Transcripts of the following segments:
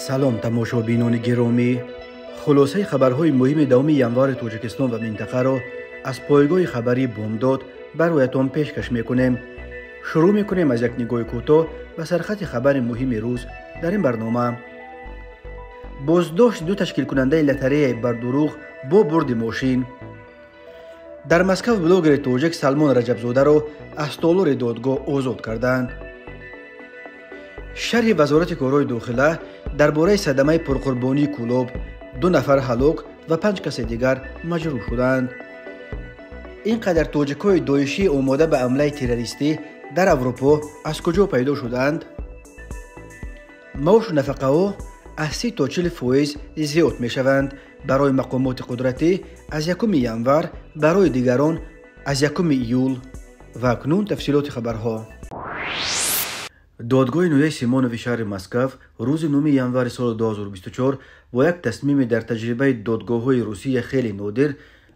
Салом, тамошобинони гиромӣ. Хулосаи хабарҳои муҳими 10 январи Тоҷикистон ва минтақаро аз пойгоҳи хабарии Бомдод бароятон пешкаш мекунем. Шурӯъ мекунем аз як нигоҳи кӯтоҳ ба сархати хабари муҳими рӯз дар ин барнома. Боздошти ду ташкилкунандаи лотареяи бардурӯғ бо бурди мошин. Дар Москав блогери тоҷик Салмон Раҷабзодаро аз толори додгоҳ озод карданд. Шарҳи Вазорати корҳои дохила дар бораи садамаи пурқурбонии Кӯлоб: 2 нафар ҳалок ва 5 касе дигар маҷрӯҳ шуданд. Ин қадар тоҷикҳои доишӣ омода ба ҳамлаи террористӣ дар Аврупо аз куҷо пайдо шуданд? Маошу нафақаҳо аз 30 то 40% зиёд мешаванд. Барои мақомоти қудратӣ аз 1 январ, барои дигарон аз 1 июл. Ва акнун тафсилоти хабарҳо. Додгоҳи ноҳияи Симонови шаҳри Москав рӯзи 9 январи соли 2024 бо як тасмими дар таҷрибаи додгоҳҳои Русия хеле нодир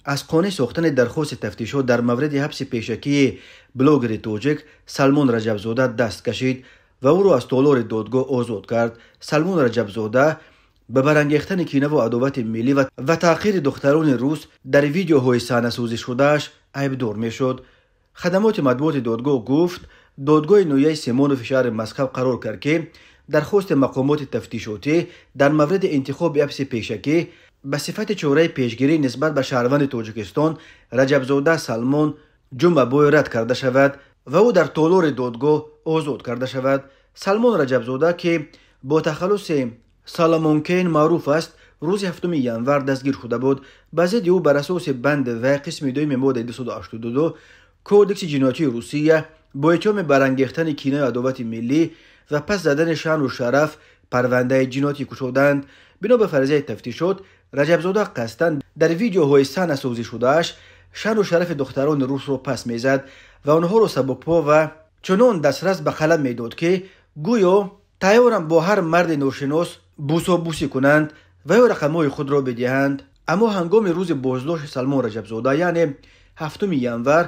аз қонеъ сохтани дархости тафтишот дар мавриди ҳабси пешакии блогери тоҷик Салмон Раҷабзода даст кашид ва ӯро аз толори додгоҳ озод кард. Салмон Раҷабзода ба барангехтани кинаву адовати миллӣ ва таъқири духтарони рус дар видеоҳои саҳнасозишудааш айбдор мешуд. Хадамоти матбуоти додгоҳ гуфт, додгоҳи ноҳияи Симонови шаҳри Москав қарор кард, ки дархости мақомоти тафтишотӣ дар мавриди интихоби ҳабси пешакӣ ба сифати чораи пешгирӣ нисбат ба шаҳрванди Тоҷикистон Раҷабзода Салмон Ҷумъабой рад карда шавад ва ӯ дар толори додгоҳ озод карда шавад. Салмон Раҷабзода, ки бо тахаллуси Саломонкен маъруф аст, рӯзи 7 январ дастгир шуда буд. Ба зидди ӯ бар асоси банди В қисми 2 моддаи 282 Кодекси ҷиноятии Русия бо иттиҳоми барангехтани кинаю адовати миллӣ ва пас задани шаъну шараф парвандаи ҷиноятӣ кушоданд. Бино ба фарзияи тафтишот, Раҷабзода қасдан дар видеоҳои саҳнасозишудааш шаъну шарафи духтарони русро пас мезад ва онҳоро сабукпо ва чунон дастрас ба қалам медод, ки гӯё тайёрам бо ҳар марди ношинос бусобусӣ кунанд ва ё рақамҳои худро бидиҳанд. Аммо ҳангоми рӯзи боздошти Салмон Раҷабзода, яъне 7 январ,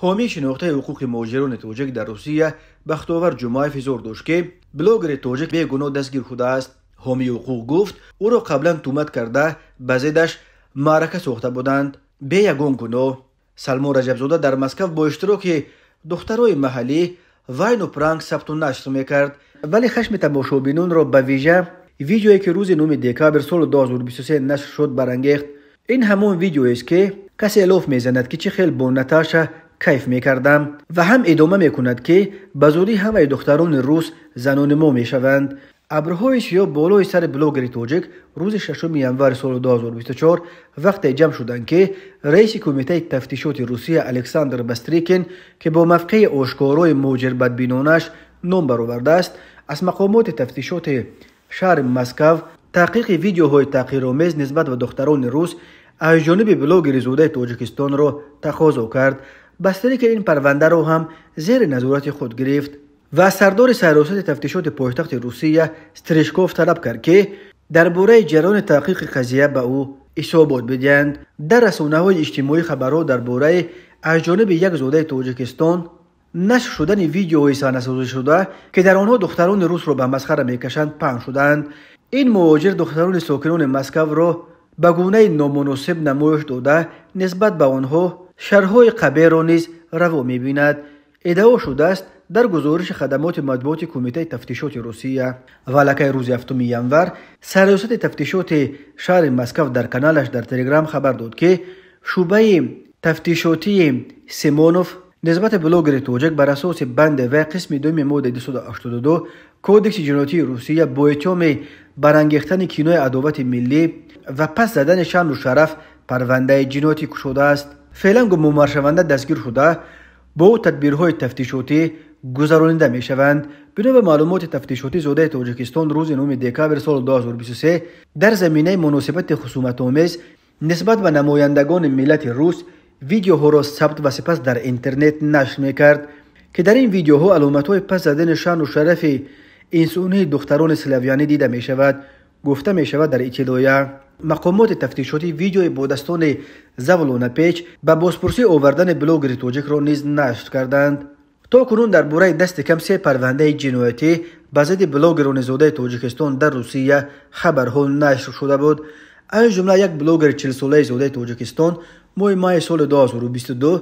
ҳомии шинохтаи ҳуқуқи муҳоҷирони тоҷик дар Русия Бахтовар Ҷумаев изҳор дошт, ки блогери тоҷик бегуноҳ дастгир шудааст. Ҳомии ҳуқуқ гуфт, ӯро қаблан тӯҳмат карда ба зиддаш маърака сохта буданд бе ягон гуноҳ. Салмон Раҷабзода дар Москав бо иштироки духтарои маҳаллӣ вайну пранк сабту нашр мекард, вале хашми тамошобинонро ба вижа видеое, ки рӯзи 9 декабр соли 2023 нашр шуд, барангехт. Ин ҳамон видеоест, ки касе лоф мезанад, ки чӣ хел бо Наташа кайф мекардам, ва ҳам идома мекунад, ки ба зудӣ ҳамаи духтарони рус занони мо мешаванд. Абрҳои сиёҳ болои сари блогери тоҷик рӯзи 6 январи соли 2024 вақте ҷамъ шуданд, ки раиси кумитаи тафтишоти Русия Александр Бастрикин, ки бо мавқеи ошкорои муҳоҷирбадбинонаш ном баровардааст, аз мақомоти тафтишоти шаҳри Москав таҳқиқи видеоҳои таҳқиромез нисбат ба духтарони рус аз ҷониби блогери зодаи Тоҷикистонро тақозо кард. Бастрикин ин парвандаро ҳам зери назорати худ гирифт ва аз сардори сарраёсати тафтишоти пойтахти Русия Стрижков талаб кард, ки дар бораи ҷараёни таҳқиқи қазия ба ӯ ҳисобот бидиҳанд. Дар расонаҳои иҷтимоӣ хабарҳо дар бораи аз ҷониби як зодаи Тоҷикистон нашр шудани видеоҳои саҳнасозишуда, ки дар онҳо духтарони русро ба масхара мекашанд, паҳн шуданд. Ин муҳоҷир духтарони сокинони Москавро ба гунаи номуносиб намоиш дода, нисбат ба онҳо шарҳҳои қабеҳро низ раво мебинад. Иддао шудааст дар гузориши хадамоти матбуоти Кумитаи тафтишоти Русия. Ва аллакай рӯзи 7 январ сарраёсати тафтишоти шаҳри Москав дар каналаш дар Телеграм хабар дод, ки шӯъбаи тафтишотии Симонов нисбати блогери тоҷик бар асоси банди В қисми 2 моддаи 282 Кодекси ҷиноятии Русия бо иттиҳоми барангехтани кинои адовати миллӣ ва пас задани шаъну шараф парвандаи ҷиноятӣ кушодааст. Феълан гумонбаршаванда дастгир шуда, бо ӯ тадбирҳои тафтишотӣ гузаронида мешаванд. Бино ба маълумоти тафтишотӣ, зодаи Тоҷикистон рӯзи 9 декабр соли 2023 дар заминаи муносибати хусуматомез нисбат ба намояндагони миллати рус видеоҳоро сабт ва сипас дар интернет нашр мекард, ки дар ин видеоҳо аломатҳои пас задани шаъну шарафи инсонии духтарони славянӣ дида мешавад, гуфта мешавад дар иттилоя. Мақомоти тафтишотӣ видеои бо дастони завлонапеч ба бозпурсӣ овардани блогери тоҷикро низ нашр карданд. То кунун дар бораи дасти кам 3 парвандаи ҷиноятӣ ба зидди блогерони зодаи Тоҷикистон дар Русия хабарҳо нашр шуда буд. Аз ҷумла як блогери 40-солаи зодаи Тоҷикистон моҳи майи соли 2022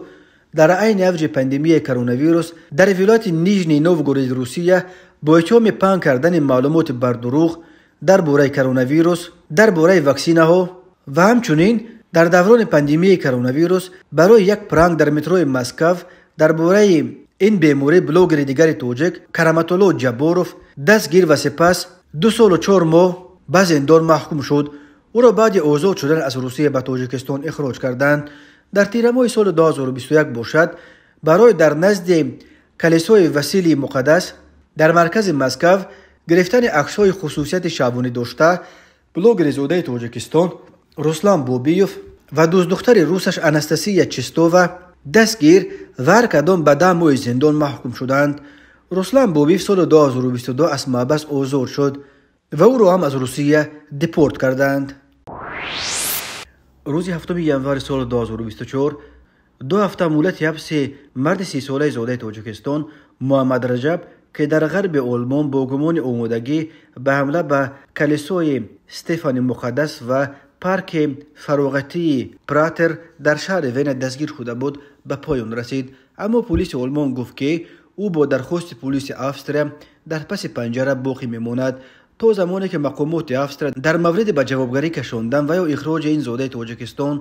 дар айни авҷи пандемияи коронавирус дар вилояти Нижний Новгороди Русия бо иттиҳоми паҳн кардани маълумоти бардурӯғ дар бораи коронавирус, дар бораи ваксинаҳо ва ҳамчунин дар даврони пандемияи коронавирус барои як пранк дар метрои Москав дар бораи ин беморӣ блогери дигари тоҷик Караматулло Ҷабборов дастгир ва сипас 2 солу 4 моҳ ба зиндон маҳкум шуд. Ӯро баъди озод шудан аз Русия ба Тоҷикистон ихроҷ карданд. Дар тирамоҳи соли 2021 бошад, барои дар назди калисои Василии Муқаддас дар маркази Москав гирифтани аксҳои хусусияти шабонӣ дошта, блогери зодаи Тоҷикистон Руслан Бобиев ва дӯстдухтари русаш Анастасия Чистова дастгир ва ҳар кадом ба 10 моҳи зиндон маҳкум шуданд. Руслан Бобиев соли 2022 аз маҳбас озод шуд ва ӯро ҳам аз Русия депорт карданд. Рӯзи 7 январи соли 2024 2 ҳафта муҳлати ҳабси марди 30-солаи зодаи Тоҷикистон Муҳаммад Раҷаб, ки дар ғарби Олмон бо гумони омодагӣ ба ҳамла ба калисои Стефани Муқаддас ва парки фароғатии Пратер дар шаҳри Вена дастгир шуда буд, ба поён расид. Аммо полиси Олмон гуфт, ки ӯ бо дархости полиси Австрия дар паси панҷара боқӣ мемонад то замоне ки мақомоти Австрия дар мавриди ба ҷавобгарӣ кашондан ва ё ихроҷи ин зодаи Тоҷикистон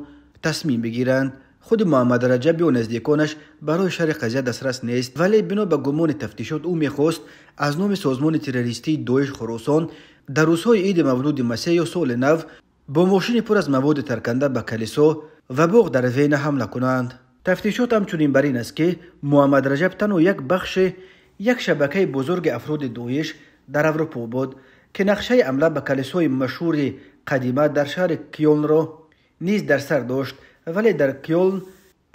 тасмим бигиранд. Худи Муҳаммад Раҷаб ё наздиконаш барои шарҳи қазия дастрас нест, вале бино ба гумони тафтишот ӯ мехост аз номи созмони террористии Доиш Хуросон дар рӯзҳои иди мавлуди Масеҳ ё соли нав бо мошини пур аз маводи тарканда ба калисо ва боғ дар Вена ҳамла кунанд. Тафтишот ҳамчунин бар ин аст, ки Муҳаммад Раҷаб танҳо як бахши як шабакаи бузурги афроди Доиш дар Аврупо буд, ки нақшаи ҳамла ба калисои машҳури қадима дар шаҳри Кёлнро низ дар сар дошт, вале дар Кёлн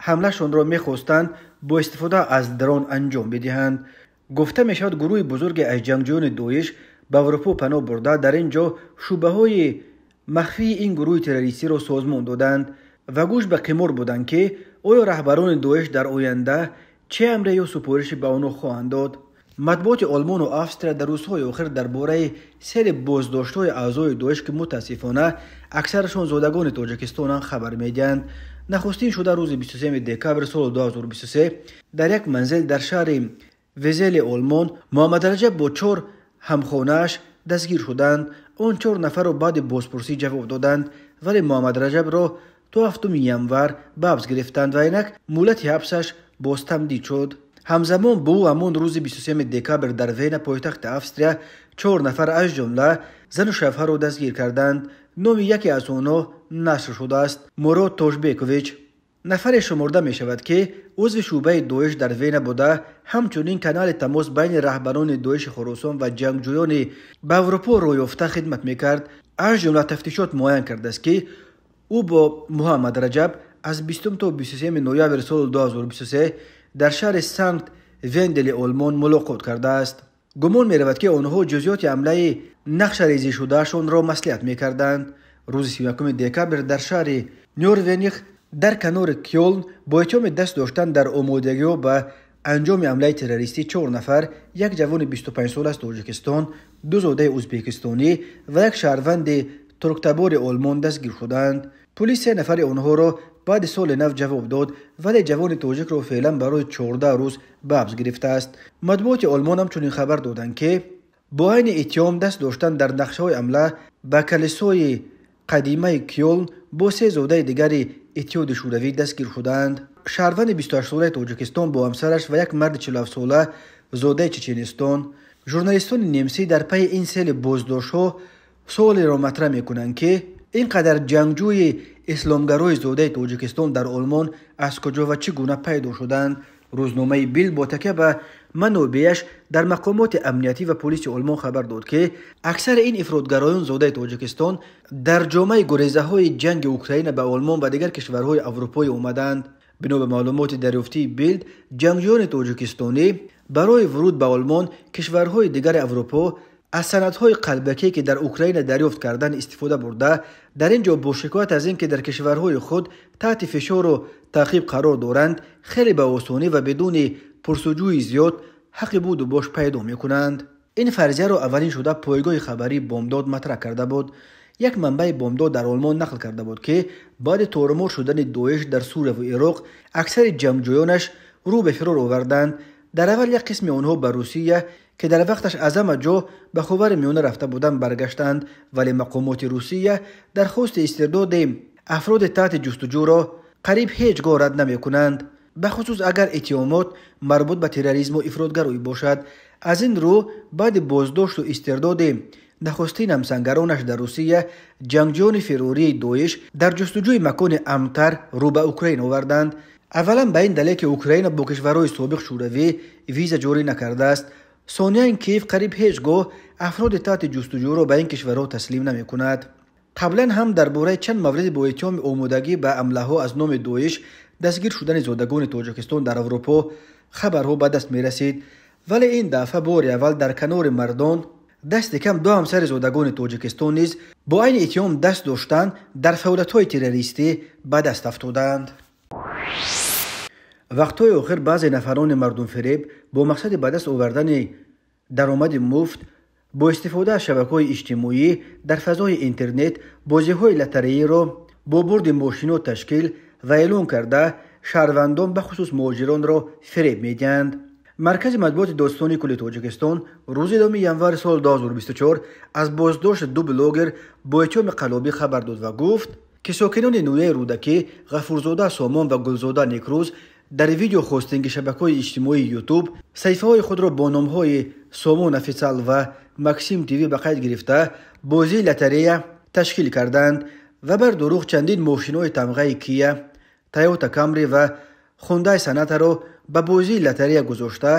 ҳамлашонро мехостанд бо истифода аз дрон анҷом бидиҳанд. Гуфта мешавад, гурӯҳи бузурге аз ҷангҷӯёни Доиш ба Аврупо паноҳ бурда, дар ин ҷо шӯъбаҳои махфии ин гурӯҳи террористиро созмон доданд ва гӯш ба қимор буданд, ки оё раҳбарони Доиш дар оянда чӣ амре ё супорише ба онҳо хоҳанд дод. Матбуоти Олмону Австрия дар рӯзҳои охир дар бораи сери боздоштҳои аъзои Доиш, ки мутаассифона аксарашон зодагони Тоҷикистонанд, хабар медиҳанд. Нахустин шуда рӯзи 23 декабри соли 2023 дар як манзил дар шаҳри Везели Олмон Муҳаммад Раҷаб бо 4 ҳамхонааш дастгир шуданд. Он 4 нафарро баъди бозпурсӣ ҷавоб доданд, вале Муҳаммад Раҷабро то 7 январ ба ҳабс гирифтанд ва инак муҳлати ҳабсаш боз тамдид шуд. Ҳамзамон бо ӯ ҳамон рӯзи 23 декабр дар Вена, пойтахти Австрия, 4 нафар аз ҷумла зану шавҳарро дастгир карданд. Номи яке аз онҳо нашр шудааст — Мурод Тошбекович. Нафаре шуморда мешавад, ки узви шӯъбаи Доиш дар Вена буда, ҳамчунин канали тамос байни раҳбарони Доиши Хуросон ва ҷангҷӯёни ба Аврупо роҳ ёфта хидмат мекард. Аз ҷумла тафтишот муайян кардааст, ки ӯ бо Муҳаммад Раҷаб аз 20 то 23 ноябри соли 2023 дар шаҳри Санкт Вендели Олмон мулоқот кардааст. Гумон меравад, ки онҳо ҷузъиёти ҳамлаи нақшарезишудаашонро маслиҳат мекарданд. Рӯзи 31 декабр дар шаҳри Нёрвених дар канори Кёлн бо иттиҳоми даст доштан дар омодагиҳо ба анҷоми ҳамлаи террористӣ 4 нафар, як ҷавони 25-сола аз Тоҷикистон, 2 зодаи ӯзбекистонӣ ва як шаҳрванди турктабори Олмон дастгир шуданд. Полис 3 нафари онҳоро баъди соли нав ҷавоб дод, вале ҷавони тоҷикро феълан барои 14 рӯз ба ҳабс гирифтааст. Матбуоти Олмон ҳамчунин хабар доданд, ки бо айни иттиҳом даст доштан дар нақшаҳои ҳамла ба калисои қадимаи Кёлн бо 3 зодаи дигари Иттиҳоди Шӯравӣ дастгир шуданд. Шаҳрванди 28-солаи Тоҷикистон бо ҳамсараш ва як марди 47-сола зодаи Чеченистон. Журналистони немсӣ дар пайи ин сели боздоштҳо суолеро матраҳ мекунанд, ки ин қадар ҷангҷӯи исломгарои зодаи Тоҷикистон дар Олмон аз куҷо ва чӣ гуна пайдо шуданд. Рӯзномаи Билд бо такя ба манобеаш дар мақомоти амниятӣ ва полиси Олмон хабар дод, ки аксари ин ифротгароён зодаи Тоҷикистон дар ҷомаи гурезаҳои ҷанги Украина ба Олмон ва дигар кишварҳои аврупоӣ омаданд. Бино ба маълумоти дарёфтии Билд, ҷангҷӯёни тоҷикистонӣ барои вуруд ба Олмон кишварҳои дигари Аврупо аз санадҳои қалбакие, ки дар Украина дарёфт кардан, истифода бурда, дар ин ҷо бо шикоят аз ин ки дар кишварҳои худ таҳти фишору таъқиб қарор доранд, хеле ба осонӣ ва бидуни пурсуҷӯи зиёд ҳаққи буду бош пайдо мекунанд. Ин фарзияро аввалин шуда пойгоҳи хабарии Бомдод матраҳ карда буд. Як манбаи Бомдод дар Олмон нақл карда буд, ки баъди торумор шудани Доиш дар Сурия ва Ироқ аксари ҷангҷӯёнаш рӯ ба фирор оварданд. Дар аввал як қисми онҳо ба Русия, ки дар вақташ аз ҳама ҷо ба Ховари Миёна рафта буданд, баргаштанд, вале мақомоти Русия дархости истирдоди афроди таҳти ҷустуҷӯро қариб ҳеҷ гоҳ рад намекунанд, бахусус агар иттиҳомот марбут ба терроризму ифротгароӣ бошад. Аз ин рӯ баъди боздошту истирдоди нахустин ҳамсангаронаш дар Русия, ҷангҷӯёни фирории Доиш дар ҷустуҷӯи макони амнтар рӯ ба Украина оварданд. Аввалан ба ин далел, ки Украина бо кишварҳои собиқ Шӯравӣ виза ҷорӣ накардааст. Сониян Киев қариб ҳеҷ гоҳ афроди таҳти ҷустуҷӯро ба ин кишварҳо таслим намекунад. Қаблан ҳам дар бораи чанд мавриди бо иттиҳоми омодагӣ ба ҳамлаҳо аз номи Доиш дастгир шудани зодагони Тоҷикистон дар Аврупо хабарҳо ба даст мерасид, вале ин дафъа бори аввал дар канори мардон дасти кам ду ҳамсари зодагони Тоҷикистон низ бо айни иттиҳом даст доштан дар фаъолиятҳои террористӣ ба даст афтоданд. Вақтҳои охир баъзе нафарони мардумфиреб бо мақсади ба даст овардани даромади муфт бо истифода аз шабакаҳои иҷтимоӣ дар фазои интернет бозиҳои лотареиро бо бурди мошинҳо ташкил ва эълон карда шаҳрвандон, бахусус муҳоҷиронро фиреб медиҳанд. Маркази матбуоти Додситонии кулли Тоҷикистон рӯзи 2 январи соли 2024 аз боздошти ду блогер бо иттиҳоми қаллобӣ хабар дод ва гуфт, ки сокинони ноҳияи Рӯдакӣ Ғафурзода Сомон ва Гулзода Некрӯз дар видео хостинги шабакаҳои иҷтимоии Ютуб саҳифаҳои худро бо номҳои Сомон Официал ва Максим ТВ ба қайд гирифта бозии лотарея ташкил карданд ва бар дурӯғ чандин мошинҳои тамғаи Кия, Тойота Камри ва Хундай Санатаро ба бозии лотарея гузошта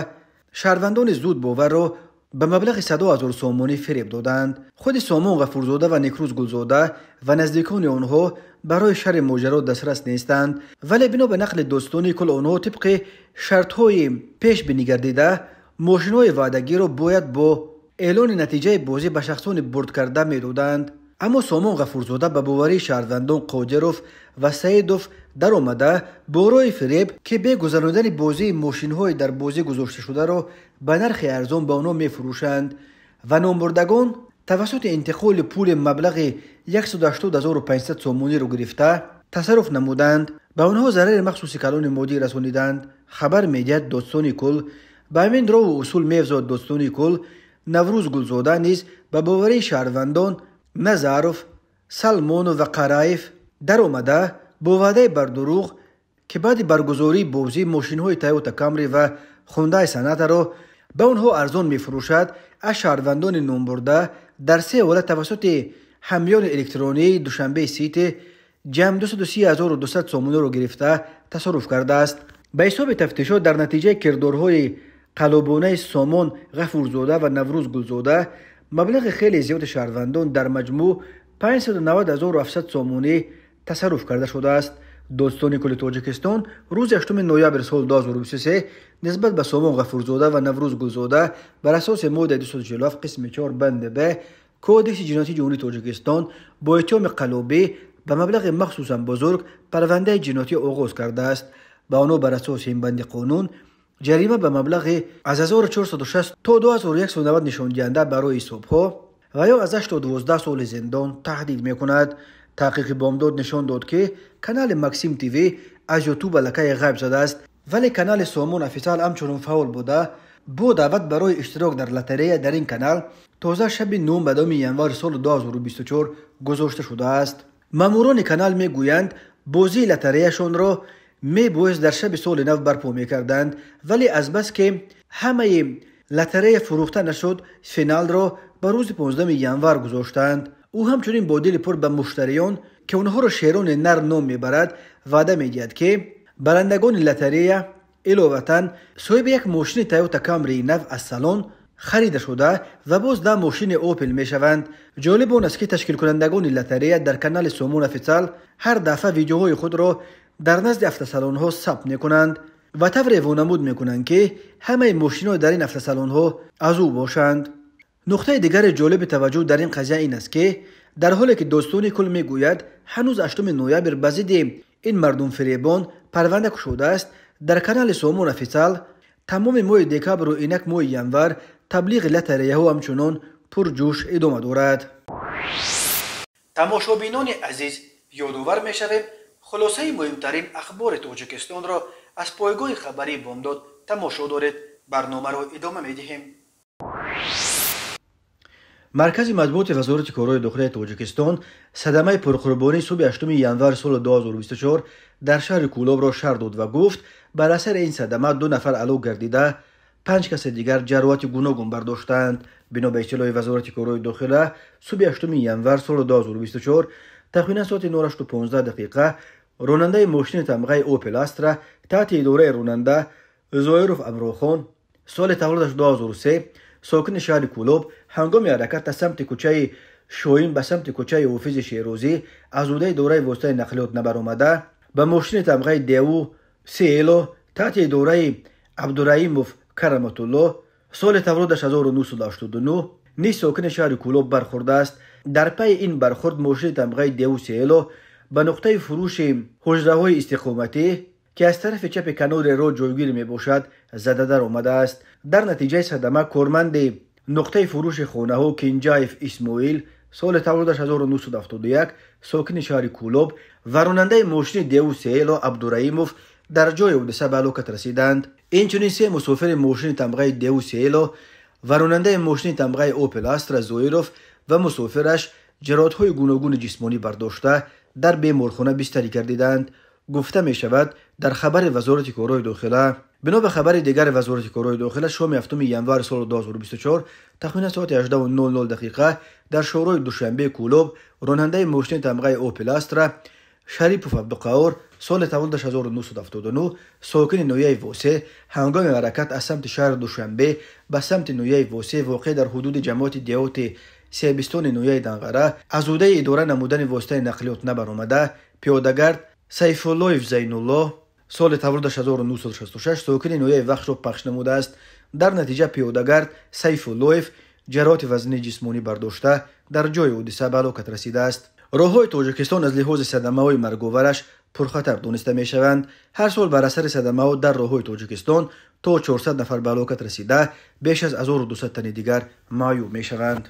шаҳрвандони зудбоварро ба маблағи 100 000 сомонӣ фиреб доданд. Худи Сомон Ғафурзода ва Некрӯз Гулзода ва наздикони онҳо барои шарҳи моҷаро дастрас нестанд, вале бино ба нақли додситонии кул онҳо тибқи шартҳои пешбинӣ гардида мошинҳои ваъдагиро бояд бо эълони натиҷаи бозӣ ба шахсони бурдкарда медоданд. Аммо Сомон Ғафурзода ба боварии шаҳрвандон Қодиров ва Саидов даромада бо роҳи фиреб, ки бе гузаронидани бозии мошинҳои дар бозӣ гузошташударо ба нархи арзон ба онҳо мефурӯшанд ва номбурдагон тавассути интиқоли пули маблағи 180 500 сомониро гирифта тасарруф намуданд, ба онҳо зарари махсуси калони моддӣ расониданд, хабар медиҳад Додситонии кул. Ба ҳамин роҳу усул меафзояд Додситонии кул, Наврӯз Гулзода низ ба боварии шаҳрвандон Назаров, Салмонов ва Қараев даромада бо ваъдаи бардурӯғ, ки баъди баргузории бозӣ мошинҳои Тойота Камри ва Хундай Санатаро ба онҳо арзон мефурӯшад, аз шаҳрвандони номбурда дар се ҳолат тавассути ҳамёни электронии Душанбе Сити ҷамъ 230 200 сомониро гирифта тасарруф кардааст. Ба ҳисоби тафтишот дар натиҷаи кирдорҳои қаллобонаи Сомон Ғафурзода ва Наврӯз Гулзода маблағи хеле зиёди шаҳрвандон дар маҷмӯъ 590 700 сомонӣ тасарруф карда шудааст. Додситонии кулли Тоҷикистон рӯзи 8 ноябри соли 2023 нисбат ба Сомон Ғафурзода ва Наврӯз Гулзода бар асоси моддаи 247 қисми 4 банди Б Кодекси ҷиноятии Ҷумҳурии Тоҷикистон бо иттиҳоми қаллобӣ ба маблағи махсусан бузург парвандаи ҷиноятӣ оғоз кардааст. Ба онҳо бар асоси ин банди қонун ҷарима ба маблағи аз 1460 то 2190 нишондиҳанда барои ҳисобҳо ва ё аз 8 то 12 соли зиндон таҳдид мекунад. Таҳқиқи Бомдод нишон дод, ки канали Максим ТВ аз Ютуб аллакай ғайб задааст, вале канали Сомон Официал ҳамчунон фаъол буда бо даъват барои иштирок дар лотарея дар ин канал тоза шаби 9 январи соли 2024 гузошта шудааст. Маъмурони канал мегӯянд, бозии лотареяшонро мебоист дар шаби соли нав барпо мекарданд, вале азбаски ҳамаи лотарея фурӯхта нашуд, финалро ба рӯзи 15 январ гузоштанд. Ӯ ҳамчунин бо дили пур ба муштариён, ки онҳоро шерони нар ном мебарад, ваъда медиҳад, ки барандагони лотарея иловатан соҳиби як мошини Тойота Камрии нав аз салон харида шуда ва боз 10 мошини Опел мешаванд. Ҷолиб он аст, ки ташкилкунандагони лотарея дар канали Сомон Официал ҳар дафъа видеоҳои худро дар назди автосалонҳо сабт мекунанд ва тавре вонамуд мекунанд, ки ҳамаи мошинҳо дар ин автосалонҳо аз ӯ бошанд. Нуқтаи дигари ҷолиби таваҷҷӯҳ дар ин қазия ин аст, ки дар ҳоле ки Додситонии кул мегӯяд ҳанӯз 8 ноябр ба зидди ин мардумфиребон парванда кушодааст, дар канали Сомон Официал тамоми моҳи декабру инак моҳи январ таблиғи лотереяҳо ҳамчунон пурҷӯш идома дорад. Тамошобинони азиз, ёдовар мешавем, хулосаи муҳимтарин ахбори Тоҷикистонро аз пойгоҳи хабарии Бомдод тамошо доред. Барномаро идома медиҳем. Маркази матбуоти Вазорати корҳои дохилаи Тоҷикистон садамаи пурқурбонии субҳи 8 январ соли 2024 дар шаҳри Кӯлобро шарҳ дод ва гуфт, бар асари ин садама 2 нафар ҳалок гардида, 5 каси дигар ҷароҳати гуногун бардоштаанд. Бино ба иттилои Вазорати корҳои дохила, субҳи 8 январ соли 2024 тахминан соати 08:15 дақиқа ронандаи мошини тамғаи Опел Астра таҳти идораи ронанда Зоиров Амрохон соли таваллудаш 2003 сокини шаҳри Кӯлоб ҳангоми ҳаракат аз самти кӯчаи Шоин ба самти кӯчаи Ҳофизи Шерозӣ аз ҳудуди идораи воситаи нақлиёт набаромада, ба мошини тамғаи Деу Сиело таҳти идораи Абдураимов Караматулло соли таваллудаш 1989 низ сокини шаҳри Кӯлоб бархӯрдааст. Дар пайи ин бархӯрд мошини тамғаи Деу Сиело ба нуқтаи фурӯши ҳуҷраҳои истиқоматӣ, ки аз тарафи чапи канори роҳ ҷойгир мебошад, зада даромадааст. Дар натиҷаи садама корманди нуқтаи фурӯши хонаҳо Кинҷаев Исмоил соли таваллудаш 1971 сокини шаҳри Кӯлоб ва ронандаи мошини Деу Сиело Абдураимов дар ҷои ҳодиса ба ҳалокат расиданд. Инчунин 3 мусофири мошини тамғаи Деу Сиело ва ронандаи мошини тамғаи Опел Астра Зоиров ва мусофираш ҷароҳатҳои гуногуни ҷисмонӣ бардошта дар беморхона бистарӣ гардиданд, гуфта мешавад дар хабари Вазорати корҳои дохила. Бино ба хабари дигари Вазорати корҳои дохила, шоми 7 январи соли 2024 тахминан соати 18:00 дақиқа дар шоҳроҳи Душанбе Кӯлоб ронандаи мошини тамғаи Опел Астра Шарипов Абдуқаҳор соли таваллудаш 1979 сокини ноҳияи Восе ҳангоми ҳаракат аз самти шаҳри Душанбе ба самти ноҳияи Восе воқеъ дар ҳудуди ҷамоати деҳоти Себистони ноҳияи Данғара аз ҳудуди идора намудани воситаи нақлиёт набаромада, пиёдагард Сайфуллоев Зайнулло соли таваллудаш 1966 сокини ноҳияи Вахшро пахш намудааст. Дар натиҷа пиёдагард Сайфуллоев ҷароҳати вазнии ҷисмонӣ бардошта дар ҷои ҳодиса ба ҳалокат расидааст. Роҳҳои Тоҷикистон аз лиҳози садамаҳои марговараш пурхатар дониста мешаванд. Ҳар сол бар асари садамаҳо дар роҳҳои Тоҷикистон то 400 нафар ба ҳалокат расида, беш аз 1200 тани дигар маъюб мешаванд.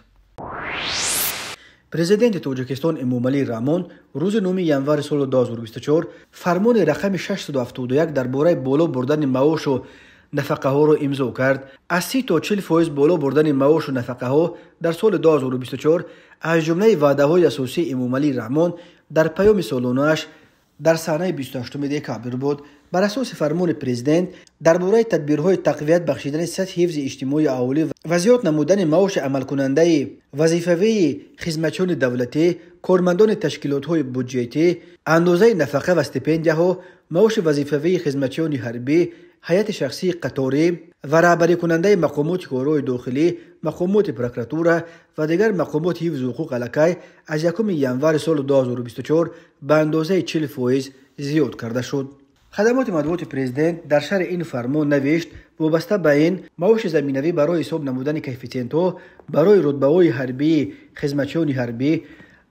Президенти Тоҷикистон Эмомалӣ Раҳмон рӯзи 9 январи соли 2024 фармони рақами 671 дар бораи боло бурдани маошу нафақаҳоро имзо кард. Аз 30 то 40% боло бурдани маошу нафақаҳо дар соли 2024 аз ҷумлаи ваъдаҳои асосии Эмомалӣ Раҳмон дар паёми солонааш дар саҳнаи 28 декабр буд. Бар асоси фармони президент дар бораи тадбирҳои тақвият бахшидани сатҳи ҳифзи иҷтимоии аҳолӣ ва зиёд намудани маоши амалкунандаи вазифавии хизматчиёни давлатӣ, кормандони ташкилотҳои буҷетӣ, андозаи нафақа ва стипендияҳо, маоши вазифавии хизматчиёни ҳарбӣ, ҳайати шахсии қаторӣ ва раҳбарикунандаи мақомоти корҳои дохилӣ, мақомоти прокуратура ва дигар мақомоти ҳифзи ҳуқуқ аллакай аз 1 январи соли 2024 ба андозаи 40% зиёд карда шуд. Хадамоти матбуоти президент дар шарҳи ин фармон навишт, вобаста ба ин маоши заминавӣ барои ҳисоб намудани коэффитсиентҳо барои рутбаҳои ҳарбии хизматчиёни ҳарбӣ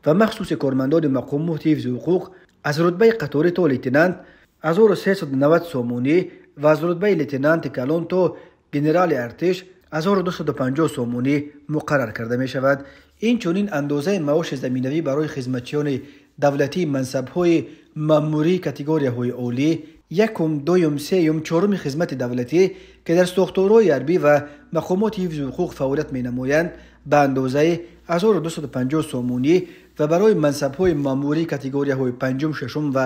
ва махсуси кормандони мақомоти ҳифзи ҳуқуқ аз рутбаи қаторӣ то лейтенант 1390 сомонӣ ва аз рутбаи лейтенанти калон то генерали артиш 1250 сомонӣ муқаррар карда мешавад. Инчунин андозаи маоши заминавӣ барои хизматчиёни давлатии мансабҳои маъмурии категорияҳои олӣ якум, дуюм, сеюм, чоруми хизмати давлатӣ, ки дар сохторҳои ҳарбӣ ва мақомоти ҳифзи ҳуқуқ фаъолият менамоянд, ба андозаи 1250 сомонӣ ва барои мансабҳои маъмурии категорияҳои панҷум, шашум ва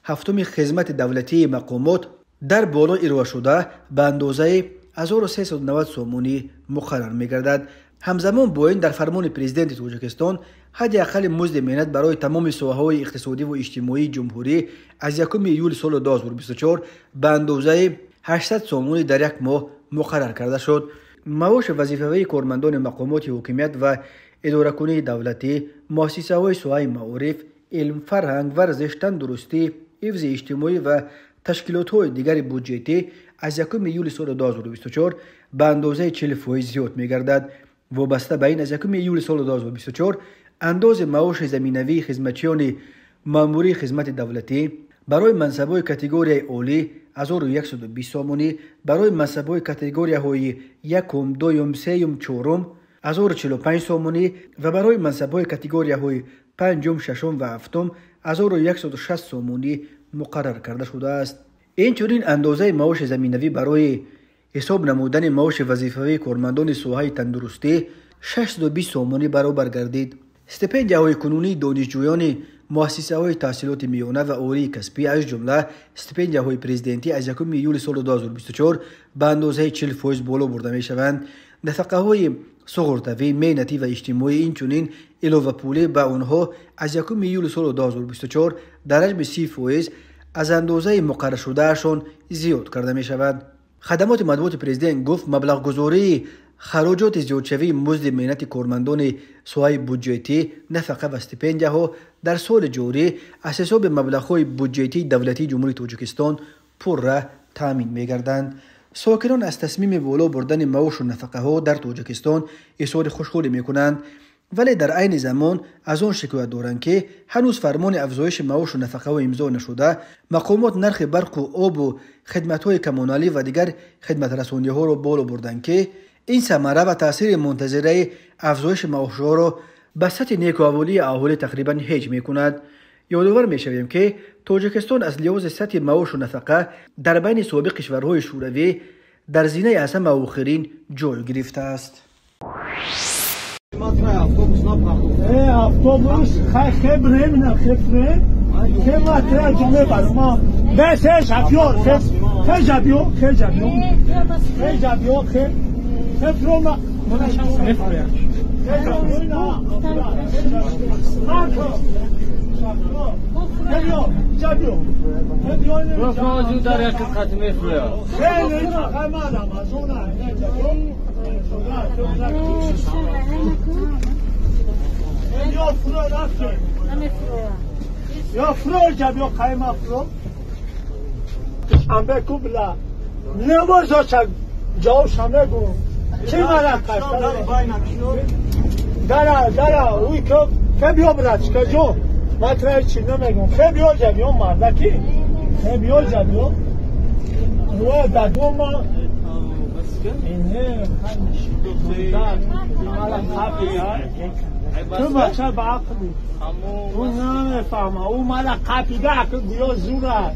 ҳафтуми хизмати давлатии мақомот дар боло ироа шуда ба андозаи 1390 сомонӣ муқаррар мегардад. Ҳамзамон бо ин дар фармони президенти Тоҷикистон ҳадди аққали музди меҳнат барои тамоми соҳаҳои иқтисодиву иҷтимоии ҷумҳурӣ аз 1 июли соли 2024 ба андозаи 800 сомонӣ дар як моҳ муқаррар карда шуд. Маоши вазифавии кормандони мақомоти ҳокимият ва идоракунии давлатӣ, муассисаҳои соҳаи маориф, илм, фарҳанг, варзиш, тандурустӣ, ҳифзи иҷтимоӣ ва ташкилотҳои дигари буҷетӣ аз 1 июли соли 2024 ба андозаи 40% зиёд мегардад. Вобаста ба ин аз 1 июли соли 2024 андози маоши заминавии хизматчиёни маъмурии хизмати давлатӣ, Барои мансабҳои категорияи олӣ 1120 сомонӣ, барои мансабҳои категорияҳои якум, дуюм, сеюм, чорум 1045 сомонӣ ва барои мансабҳои категорияҳои панҷум, шашум ва ҳафтум 1160 сомонӣ муқаррар карда шудааст. Инчунин андозаи маоши заминавӣ барои ҳисоб намудани маоши вазифавии кормандони соҳаи тандурустӣ 620 сомонӣ баробар гардид. Стипендияҳои кунунии донишҷӯёни муассисаҳои таҳсилоти миёна ва олии касбӣ, аз ҷумла стипендияҳои президентӣ, аз 1 июли соли 2024 ба андозаи 40% боло бурда мешаванд. Нафақаҳои суғуртавӣ, меҳнатӣ ва иҷтимоӣ, инчунин иловапулӣ ба онҳо аз 1 июли соли 2024 дар ҳаҷми 30% аз андозаи муқарраршудаашон зиёд карда мешавад. Хадамоти матбуоти президент гуфт, маблағгузории хароҷоти зиёдшавии музди меҳнати кормандони соҳаи буҷетӣ, нафақа ва стипендияҳо дар соли ҷорӣ аз ҳисоби маблағҳои буҷетии давлатии Ҷумҳурии Тоҷикистон пурра таъмин мегарданд. Сокинон аз тасмими боло бурдани маошу нафақаҳо дар Тоҷикистон изҳори хушҳолӣ мекунанд, вале дар айни замон аз он шикоят доранд, ки ҳанӯз фармони афзоиши маошу нафақаҳо имзо нашуда, мақомот нархи барқу обу хидматҳои коммуналӣ ва дигар хидматрасониҳоро боло бурданд, ки ин самара ва таъсири мунтазираи афзоиши маошҳоро ба сатҳи некуаҳволии аҳолӣ тақрибан ҳеҷ мекунад. Ёдовар мешавем, ки Тоҷикистон аз лиҳози сатҳи маошу нафақа дар байни собиқ кишварҳои шӯравӣ дар зинаи аз ҳама охирин ҷой гирифтааст. Автобус یا فروش یا قیمه فرو شنبه کوبلا نباشه چه جاو شنبه گو چی مرا دارا دارا اوی که که بیا برات که جو ما ترای چی نمیگم که بیا جبیو مردکی که بیا جبیو و دادوما اینه تو بچه با عقلی او نمیفهمه او مال قپیده که گویا زوره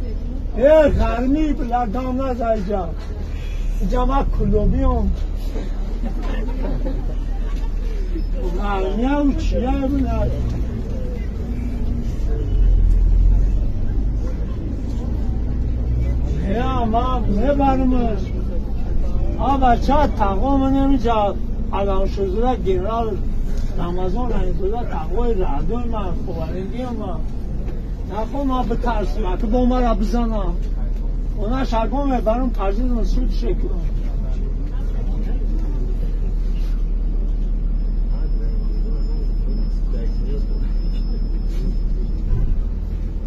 ای غرمی بلا دام نزا اینجا اینجا ما کلوبیم غرمی او چیه بلا یا ما میبرمش آ بچه تقوام نمیجا الان شده گیرال رمضان اینطورا تقوای ردوی من خوارندی من نخواه من بترسیم که با من را بزنم اونا شرگاه میبرم پرزیدم سود شکرم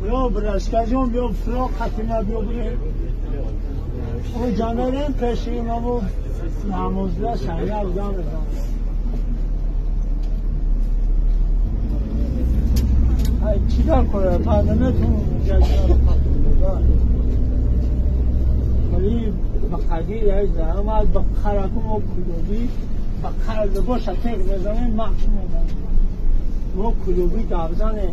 بیا برشکه جان بیا فراق قطیمه بیا بریم اون جانوریم پیشیم اما نمازده شهیه بودم بزنم چی دار کنه؟ پردنه تون جشن ولی بقدیر ایزه اما بقرکم و کلوبی بقر لباش تیغ بزنه مقش میزنه و کلوبی گبزنه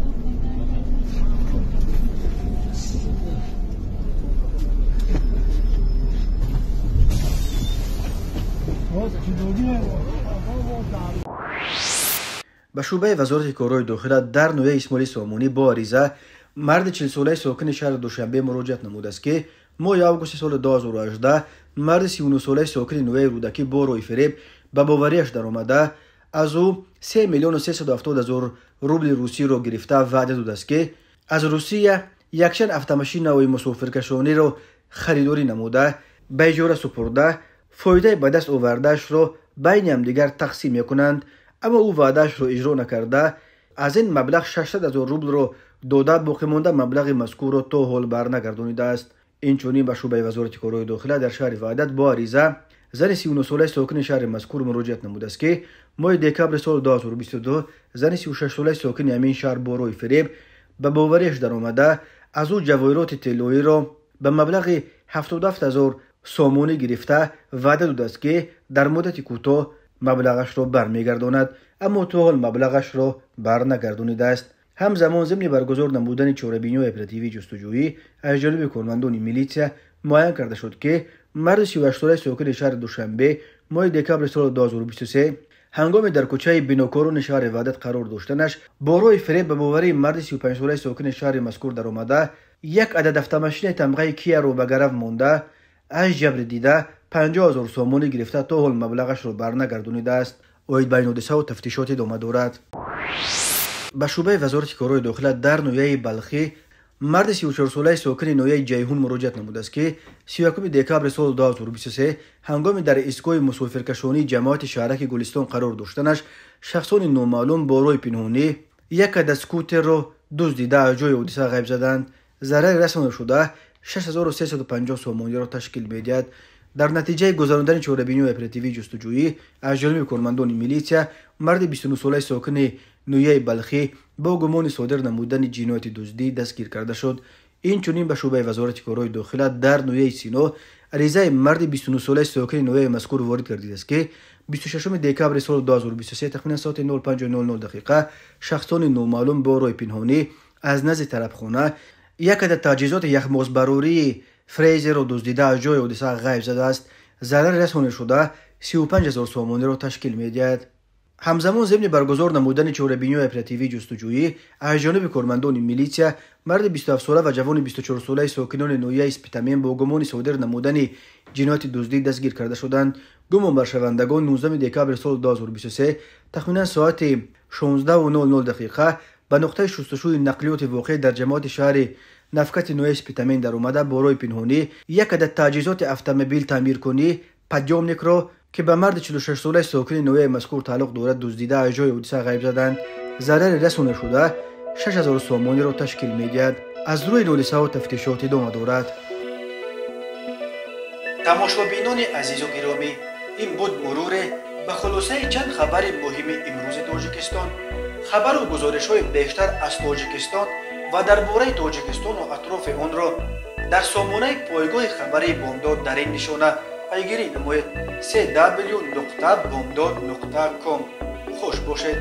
Ба шӯъбаи вазорати корҳои дохила дар ноҳияи Исмоили Сомонӣ бо ариза марди 40-солаи сокини шаҳри Душанбе муроҷиат намудааст, ки моҳи августи соли 2018 марди 39-солаи сокини ноҳияи Рӯдакӣ бо роҳи фиреб ба бовариаш даромада аз ӯ 3 370 000 рубли русиро гирифта ваъда додааст, ки аз Русия якчанд автомашинаҳои мусофиркашониро харидорӣ намуда, ба иҷора супурда, фоидаи ба даст овардаашро байни ҳамдигар тақсим мекунанд. Аммо ӯ ваъдаашро иҷро накарда, аз ин маблағ 600 000 рублро дода, боқимонда маблағи мазкурро то ҳол барнагардонидааст. Инчунин ба шӯъбаи вазорати корҳои дохила дар шаҳри Ваҳдат бо ариза зани 39-солаи сокини шаҳри мазкур муроҷиат намудааст, ки моҳи декабри соли 2022 зани 36-солаи сокини ҳамин шаҳр бо роҳи фиреб ба бовариаш даромада аз ӯ ҷавоҳироти тиллоиро ба маблағи 77 ҳазор сомонӣ гирифта ваъда додааст, ки дар муддати кӯтоҳ маблағашро бармегардонад, аммо то ҳол маблағашро барнагардонидааст. Ҳамзамон зимни баргузор намудани чорабиниҳои оперативии ҷустуҷӯӣ аз ҷониби кормандони милитсия муайян карда шуд, ки марди 38-солаи сокини шаҳри Душанбе моҳи декабри соли 2023 ҳангоми дар кӯчаи бинокорони шаҳри Ваҳдат қарор доштанаш бо роҳи фиреб ба боварии марди 35-солаи сокини шаҳри мазкур даромада як адад автомашинаи тамғаи Кияро ба гарав монда аз ҷабри дида 50 ҳазор сомонӣ гирифта то ҳол маблағашро барнагардонидааст. Оид ба ин ҳодисаҳо тафтишот идома дорад. Ба шӯъбаи вазорати корҳои дохила дар ноҳияи Балхӣ марди 34-солаи сокини ноҳияи Ҷайҳун муроҷиат намудааст, ки 31 декабри соли 2023 ҳангоми дар истгоҳи мусофиркашонии ҷамоати шаҳраки Гулистон қарор доштанаш шахсони номаълум бо роҳи пинҳонӣ як адад скутерро дуздида аз ҷои ҳодиса ғайб заданд. Зарари расонашуда 6350 сомониро ташкил медиҳад. Дар натиҷаи гузарондани чорабиниҳои оперативии ҷустуҷӯӣ аз ҷониби кормандони милитсия марди 29-солаи сокини ноҳияи Балхӣ бо гумони содир намудани ҷинояти дуздӣ дастгир карда шуд. Инчунин ба шӯъбаи вазорати корҳои дохила дар ноҳияи Сино аризаи марди 29-солаи сокини ноҳияи мазкур ворид гардидааст, ки 26 декабри соли 2023 тахминан соати 05:00 дақиқа шахсони номаълум бо роҳи пинҳонӣ аз назди тарабхона як адад таҷҳизоти яхмозбарории фрезерро дуздида аз ҷои ҳодиса ғайб задааст. Зарари расонашуда 35 ҳазор сомониро ташкил медиҳад. Ҳамзамон зимни баргузор намудани чорабиниҳои оперативии ҷустуҷӯӣ аз ҷониби кормандони милитсия марди 27-сола ва ҷавони 24-солаи сокинони ноҳияи Спитамен бо гумони содир намудани ҷинояти дуздӣ дастгир карда шуданд. Гумонбаршавандагон 19 декабри соли 2023 тахминан соати 16:00 дақиқа ба нуқтаи шустушӯи нақлиёти воқеъ дар ҷамоати шаҳри Нафкати ноҳияи Спитамен даромада бо роҳи пинҳонӣ як адад таҷҳизоти автомобил таъмиркунӣ подъёмникро, ки ба марди 46-солаи сокини ноҳияи мазкур тааллуқ дорад, дуздида аз ҷои ҳодиса ғайб заданд. Зарари расонашуда 6000 сомониро ташкил медиҳад. Аз рӯи ин ҳодисаҳо тафтишот идома дорад. Тамошобинони азизу гиромӣ, ин буд муруре ба хулосаи чанд хабари муҳими имрӯзи Тоҷикистон. Хабару гузоришҳои бештар аз Тоҷикистон ва дар бораи Тоҷикистону атрофи онро дар сомонаи пойгоҳи хабарии Бомдод дар ин нишона пайгирӣ намоед: cw.bomdod.com. Хуш бошед.